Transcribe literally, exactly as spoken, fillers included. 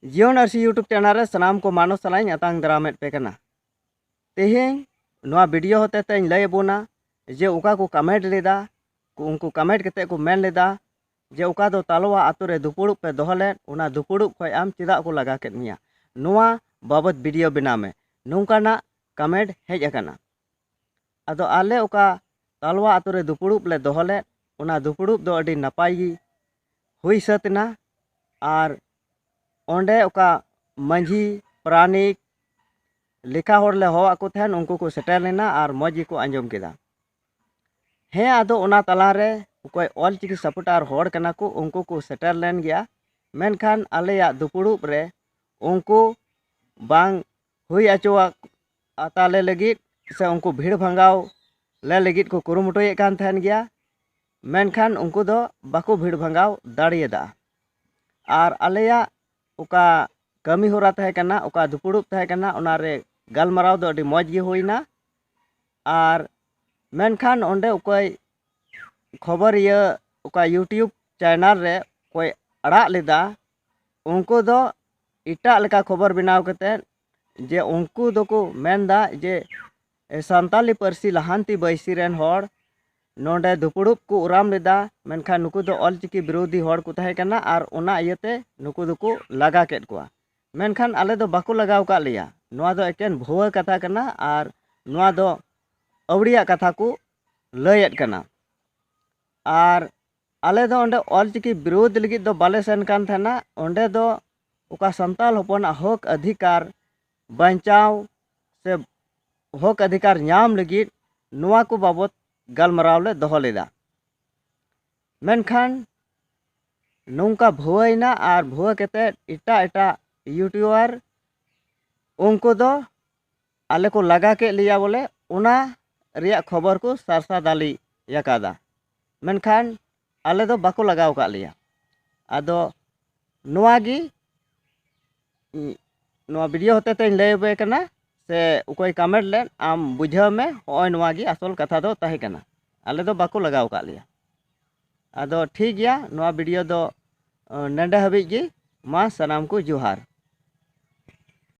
ᱡᱤᱭᱚᱱ ᱟᱹᱨᱥᱤ YouTube channel ᱨᱮ ᱥᱟᱱᱟᱢ ᱠᱚ ᱢᱟᱱᱚ ᱥᱟᱞᱟᱜ ᱤᱧ ᱟᱛᱟᱝ ᱫᱟᱨᱟᱢᱮᱫ ᱯᱮ ᱠᱟᱱᱟ᱾ ᱛᱮᱦᱮᱧ ᱱᱚᱣᱟ ᱵᱷᱤᱰᱤᱭᱳ ᱦᱚᱛᱮ ᱛᱮᱧ ᱞᱟᱹᱭ ᱟᱵᱚᱱᱟ ᱡᱮ ᱚᱠᱟ ᱠᱚ ᱠᱚᱢᱮᱱᱴ ᱞᱮᱫᱟ, ᱠᱚ, ᱩᱱᱠᱩ ᱠᱚᱢᱮᱱᱴ ᱠᱟᱛᱮ ᱠᱚ ᱢᱮᱱ ᱞᱮᱫᱟ ᱡᱮ ᱚᱠᱟ ᱫᱚ ᱛᱟᱞᱣᱟ ᱟᱛᱳ ᱨᱮ ᱫᱩᱯᱩᱲᱩᱵ ᱯᱮ ᱫᱚᱦᱚ ᱞᱮᱫ, ᱚᱱᱟ ᱫᱩᱯᱩᱲᱩᱵ ᱠᱷᱚᱱ ᱟᱢ ᱪᱮᱫᱟᱜ ᱠᱚ ᱞᱟᱜᱟ ᱠᱮᱫ ᱢᱮᱭᱟ, ᱱᱚᱣᱟ ᱵᱟᱵᱚᱛ ᱵᱷᱤᱰᱤᱭᱳ ᱵᱮᱱᱟᱣ ᱢᱮ, ᱱᱚᱝᱠᱟᱱᱟᱜ ᱠᱚᱢᱮᱱᱴ ᱦᱮᱡ ᱟᱠᱟᱱᱟ᱾ ᱟᱫᱚ ᱟᱞᱮ ᱚᱠᱟ ᱛᱟᱞᱣᱟ ᱟᱛᱳ ᱨᱮ ᱫᱩᱯᱩᱲᱩᱵ ᱞᱮ ᱫᱚᱦᱚ ᱞᱮᱫ, ᱚᱱᱟ ᱫᱩᱯᱩᱲᱩᱵ ᱫᱚ ᱟᱹᱰᱤ ᱱᱟᱯᱟᱭ ᱜᱮ ᱦᱩᱭ ᱥᱟᱹᱛ ᱮᱱᱟ᱾ ᱟᱨ ᱚᱸᱰᱮ ᱚᱠᱟ ᱢᱟᱹᱡᱷᱤ, ᱯᱟᱨᱟᱱᱤᱠ, ᱞᱮᱠᱷᱟ ᱦᱚᱲ ᱞᱮ ᱦᱚᱦᱚᱣᱟᱫ ᱠᱚ ᱛᱟᱦᱮᱱ, ᱩᱱᱠᱩ ᱠᱚ ᱥᱮᱴᱮᱨ ᱞᱮᱱᱟ ᱟᱨ ᱢᱚᱡᱽ ᱜᱮᱠᱚ ᱟᱸᱡᱚᱢ ᱠᱮᱫᱟ᱾ ᱦᱮᱸ, ᱟᱫᱚ ᱚᱱᱟ ᱛᱟᱞᱟᱨᱮ ᱚᱠᱚᱭ ᱚᱞ ᱪᱤᱠᱤ ᱥᱟᱯᱳᱨᱴᱟᱨ ᱦᱚᱲ ᱠᱟᱱᱟ ᱠᱚ, ᱩᱱᱠᱩ ᱠᱚ ᱥᱮᱴᱮᱨ ᱞᱮᱱ ᱜᱮᱭᱟ, ᱢᱮᱱᱠᱷᱟᱱ ᱟᱞᱮᱭᱟᱜ ᱫᱩᱯᱩᱲᱩᱵ ᱨᱮ ᱩᱱᱠᱩ ᱵᱟᱝ ᱦᱩᱭ ᱦᱚᱪᱚᱣᱟᱜ ᱛᱟᱞᱮ ᱞᱟᱹᱜᱤᱫ ᱥᱮ ᱩᱱᱠᱩ ᱵᱷᱤᱲ ᱵᱷᱟᱸᱜᱟᱣ ᱞᱮ ᱞᱟᱹᱜᱤᱫ ᱠᱚ ᱠᱩᱨᱩᱢᱩᱴᱩᱭᱮᱫ ᱠᱟᱱ ᱛᱟᱦᱮᱱ ᱜᱮᱭᱟ, ᱢᱮᱱᱠᱷᱟᱱ ᱩᱱᱠᱩ ᱫᱚ ᱵᱟᱠᱚ ᱵᱷᱤᱲ ᱵᱷᱟᱸᱜᱟᱣ ᱫᱟᱲᱮᱭᱟᱫᱟ᱾ ᱟᱨ ᱟᱞᱮᱭᱟᱜ ᱚᱠᱟ ᱠᱟᱹᱢᱤ ᱦᱚᱨᱟ ᱛᱟᱦᱮᱸ ᱠᱟᱱᱟ, ᱚᱠᱟ ᱫᱩᱯᱩᱲᱩᱵ ᱛᱟᱦᱮᱸ ᱠᱟᱱᱟ, ᱚᱱᱟ ᱨᱮ ᱜᱟᱞᱢᱟᱨᱟᱣ ᱫᱚ ᱟᱹᱰᱤ ᱢᱚᱡᱽ ᱜᱮ ᱦᱩᱭᱱᱟ᱾ ᱟᱨ ᱢᱮᱱᱠᱷᱟᱱ ᱚᱸᱰᱮ ᱚᱠᱚᱭ ᱠᱷᱚᱵᱚᱨᱤᱭᱟᱹ, ᱚᱠᱟ YouTube ᱪᱮᱱᱮᱞ ᱨᱮ ᱚᱠᱚᱭ ᱟᱲᱟᱜ ᱞᱮᱫᱟ, ᱩᱱᱠᱩ ᱫᱚ ᱮᱴᱟᱜ ᱞᱮᱠᱟ ᱠᱷᱚᱵᱚᱨ ᱵᱮᱱᱟᱣ ᱠᱟᱛᱮᱫ ᱡᱮ ᱩᱱᱠᱩ ᱫᱚᱠᱚ ᱢᱮᱱᱫᱟ ᱡᱮ ᱥᱟᱱᱛᱟᱞᱤ ᱯᱟᱹᱨᱥᱤ ᱞᱟᱦᱟᱱᱛᱤ ᱵᱟᱹᱭᱥᱤ ᱨᱮᱱ ᱦᱚᱲ ᱱᱚᱰᱮ ᱫᱩᱯᱩᱲᱩᱵ ᱠᱚ ᱚᱨᱟᱢ ᱞᱮᱫᱟ, ᱢᱮᱱᱠᱷᱟᱱ ᱱᱩᱠᱩ ᱫᱚ ᱚᱞᱪᱤᱠᱤ ᱵᱤᱨᱳᱫᱷᱤ ᱦᱚᱲ ᱠᱚ ᱛᱟᱦᱮᱸ ᱠᱟᱱᱟ ᱟᱨ ᱚᱱᱟ ᱤᱭᱟᱹᱛᱮ ᱱᱩᱠᱩ ᱫᱚᱠᱚ ᱞᱟᱜᱟ ᱠᱮᱫ ᱠᱚᱣᱟ᱾ ᱢᱮᱱᱠᱷᱟᱱ ᱟᱞᱮ ᱫᱚ ᱵᱟᱠᱚ ᱞᱟᱜᱟᱣ ᱟᱠᱟᱫ ᱞᱮᱭᱟ᱾ ᱱᱚᱣᱟ ᱫᱚ ᱮᱠᱮᱱ ᱵᱷᱩᱣᱟᱹ ᱠᱟᱛᱷᱟ ᱠᱟᱱᱟ ᱟᱨ ᱱᱚᱣᱟ ᱫᱚ ᱟᱹᱣᱲᱤᱭᱟᱜ ᱠᱟᱛᱷᱟ ᱠᱚ ᱞᱟᱹᱭᱮᱫ ᱠᱟᱱᱟ᱾ ᱟᱨ ᱟᱞᱮ ᱫᱚ ᱚᱸᱰᱮ ᱚᱞᱪᱤᱠᱤ ᱵᱤᱨᱳᱫᱷ ᱞᱟᱹᱜᱤᱫ ᱫᱚ ᱵᱟᱞᱮ ᱥᱮᱱ ᱠᱟᱱ ᱛᱟᱦᱮᱱᱟ᱾ ᱚᱸᱰᱮ ᱫᱚ ᱚᱠᱟ ᱥᱟᱱᱛᱟᱲ ᱦᱚᱯᱚᱱᱟᱜ ᱦᱚᱠ ᱚᱫᱷᱤᱠᱟᱨ ᱵᱟᱧᱪᱟᱣ ᱥᱮ ᱦᱚᱠ ᱚᱫᱷᱤᱠᱟᱨ ᱧᱟᱢ ᱞᱟᱹᱜᱤᱫ ᱱᱚᱣᱟ ᱠᱚ ᱵᱟᱵᱚᱛ ᱜᱟᱞᱢᱟᱨᱟᱣ ᱞᱮ ᱫᱚᱦᱚ ᱞᱮᱫᱟ᱾ ᱢᱮᱱᱠᱷᱟᱱ ᱱᱚᱝᱠᱟ ᱵᱷᱩᱣᱟᱹᱭᱮᱱᱟ ᱟᱨ ᱵᱷᱩᱣᱟᱹ ᱠᱟᱛᱮᱫ ᱮᱴᱟᱜ ᱮᱴᱟᱜ ᱤᱭᱩᱴᱩᱵᱟᱨ ᱩᱱᱠᱩ ᱫᱚ ᱟᱞᱮ ᱠᱚ ᱞᱟᱜᱟ ᱠᱮᱫ ᱞᱮᱭᱟ ᱵᱚᱞᱮ, ᱚᱱᱟ ᱨᱮᱭᱟᱜ ᱠᱷᱚᱵᱚᱨ ᱠᱚ ᱥᱟᱨᱥᱟ ᱫᱟᱞᱤ ᱟᱠᱟᱫᱟ᱾ ᱢᱮᱱᱠᱷᱟᱱ ᱟᱞᱮ ᱫᱚ ᱵᱟᱠᱚ ᱞᱟᱜᱟᱣ ᱟᱠᱟᱫ ᱞᱮᱭᱟ᱾ ᱟᱫᱚ ᱱᱚᱣᱟ ᱜᱮ, ᱤᱧ ᱱᱚᱣᱟ ᱵᱷᱤᱰᱤᱭᱳ ᱦᱚᱛᱮ ᱛᱮᱧ ᱞᱟᱹᱭ ᱟᱯᱮ ᱠᱟᱱᱟ, ᱥᱮ ᱚᱠᱚᱭ ᱠᱚᱢᱮᱱᱴ ᱞᱮᱫ, ᱟᱢ ᱵᱩᱡᱷᱟᱹᱣ ᱢᱮ, ᱦᱚᱸᱜᱼᱚᱭ ᱱᱚᱣᱟ ᱜᱮ ᱟᱥᱚᱞ ᱠᱟᱛᱷᱟ ᱫᱚ ᱛᱟᱦᱮᱸ ᱠᱟᱱᱟ, ᱟᱞᱮ ᱫᱚ ᱵᱟᱠᱚ ᱞᱟᱜᱟᱣ ᱟᱠᱟᱫ ᱞᱮᱭᱟ᱾ ᱟᱫᱚ ᱴᱷᱤᱠ ᱜᱮᱭᱟ, ᱱᱚᱣᱟ ᱵᱷᱤᱰᱤᱭᱳ ᱫᱚ, ᱟᱸ, ᱱᱚᱰᱮ ᱦᱟᱹᱵᱤᱡ ᱜᱮ᱾ ᱢᱟ ᱥᱟᱱᱟᱢ ᱠᱚ ᱡᱚᱦᱟᱨ᱾